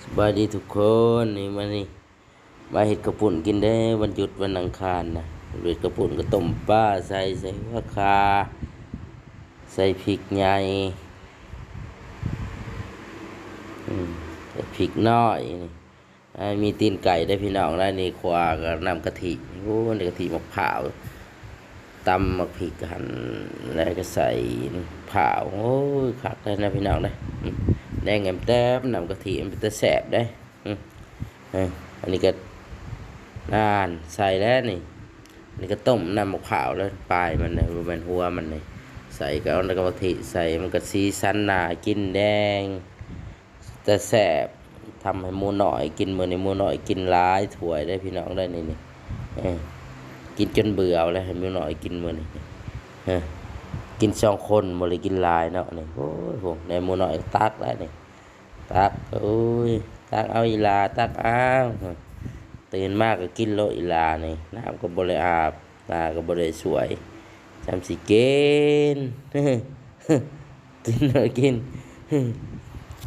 ສະບາຍດີທຸກຄົນ ນີ້ມານີ້ ມາເຮັດເຂົ້າປຸ້ນກິນເດ້ ວັນຢຸດວັນອັງຄານນະ ເຮັດເຂົ້າປຸ້ນກໍຕົ້ມປາ ໃສ່ ໃສ່ຫົວຂ່າ ໃສ່ພິກໃຫຍ່ ອືມ ໃສ່ພິກນ້ອຍນີ້ ອ່າ ມີຕີນໄກ່ເດ້ພີ່ນ້ອງ ແລ້ວນີ້ຂົ້ວກັບນ້ຳກະທິ ໂອ້ ນ້ຳກະທິໝາກພ້າວ ຕຳໝາກພິກຫັ້ນ ແລ້ວກໍໃສ່ພ້າວ ໂອ້ຍ ຄັກເດ້ນະພີ່ນ້ອງເດ້ ອືມ ແດງແອມແຕມ ນ້ຳກະທິມັນເປັນຕາແຊບເດ້ ອືມ ເອີ ອັນນີ້ກໍ ນັ້ນ ໃສ່ແລ້ວນີ້ ນີ້ກໍຕົ້ມນ້ຳໝາກພ້າວແລ້ວ ປາຍມັນນະ ບໍ່ແມ່ນຫົວມັນນີ້ ໃສ່ກໍເອົານ້ຳກະທິໃສ່ ມັນກໍສີສັນໜ້າກິນແດງ ແຕ່ແຊບ ທຳໃຫ້ໝູນ້ອຍກິນ ມື້ນີ້ໝູນ້ອຍກິນຫຼາຍຖ້ວຍເດ້ພີ່ນ້ອງເດ້ ນີ້ ນີ້ ເອີ ກິນຈົນເບື່ອເອົາແລ້ວ ໃຫ້ໝູນ້ອຍກິນມື້ນີ້ ເອີ ກິນສອງຄົນ ບໍ່ໄດ້ກິນຫຼາຍເນາະ ນີ້ ໂອ້ຍ ພວກໃນໝູນ້ອຍຕັກແລ້ວນີ້ ຕັກ ໂອ້ຍ ຕັກເອົາອີ່ຫຼ້າ ຕັກເອົາ ຕື່ນມາກໍກິນໂລດອີ່ຫຼ້ານີ້ ນ້ຳກໍບໍ່ໄດ້ອາບ ຕາກໍບໍ່ໄດ້ສວຍ ຊ່ຳຊິກິນ ກິນເລີຍກິນ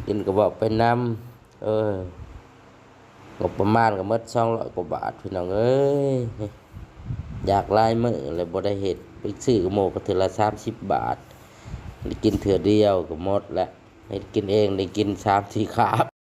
ກິນກໍເວົ້າໄປນຳ ເອີ ງົບປະມານກໍໝົດສອງຮ້ອຍກວ່າບາດ ພີ່ນ້ອງເອີຍ ຢາກຫຼາຍມື້ແລ້ວບໍ່ໄດ້ເຮັດ ໄປຊື້ກັບໝູ່ກໍເທື່ອລະສາມສິບບາດ ໄດ້ກິນເທື່ອດຽວກໍໝົດແລ້ວ ເຮັດກິນເອງໄດ້ກິນສາມສີ່ຄາບ